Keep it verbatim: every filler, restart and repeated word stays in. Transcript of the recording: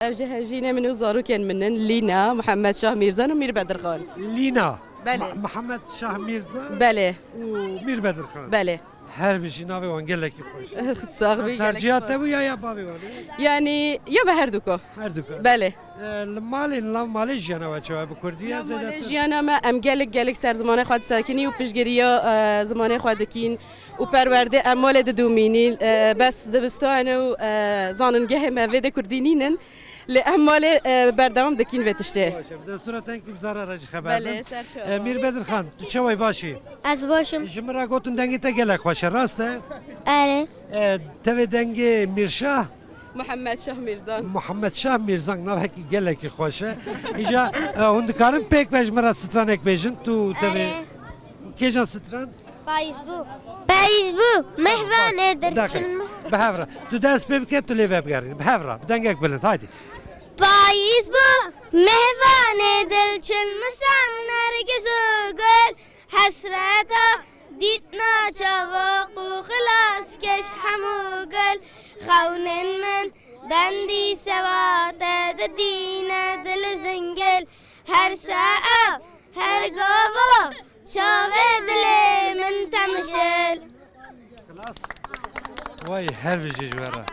Ev jî hevjînê min û zarokên min in, Lîna, Mihemed Şah Mîrzan û Mîr Bedirxan. Lîna, Belê. Ma- Mihemed Şah Mîrza Belê, û Mîr Bedirxan. belê. Her bijî, navê wan gelekî xweş. Sax bî, gelek Terciha spas. Te bû ya ya bavê wan e? Yanî ya me herduko. Herduka. Belê. E, li malê, li nav malê jiyana we çawa bi kurdî ya Malê zêdetir? Jiyana me, em gelek gelek ser zimanê xwe disekinî û piştgiriya e, zimanê xwe dikîn û perwerdê em malê didomînî. E, bes dibistanê û e, zanîngehê me vê de kurdî nînin. Lê em malê e, berdewam dikîn vê tiştê. Baş e, bi destûra te hingî bi zara re jî xeber Belê, din. ser çava. E, Mîr Bedirxan, tu çawa yî, baş î? Ez baş im. Ji min re gotin dengê te gelek xweş e, rast e? Erê. E, tevê dengê Mîrşah, Muhammed Şah Mîrzan. Muhammed Şah Mîrzan, navekî gelekî xweş e. Îja e, hûn dikarin pêk ve ji min re stranek bêjin, tu tevê Erê. Kêjan stran? Payîz bû. Payîz bû. Mehvanê Dakika. dilçin. Bi hev re. Tu dest pê bike, tu lê vebigerî. Bi hev re. Bi dengek bilind. Haydi. Payîz bû. Mehvanê dilçin misan nergiz û gul. Hesreta dîtina çavaq û xilaskeş hemû gul. Xewnên min bendî sewa te didîne dil zingil. Her sae, her gava çavê dilê min temişil. Xilas. Way her bijî ji we re.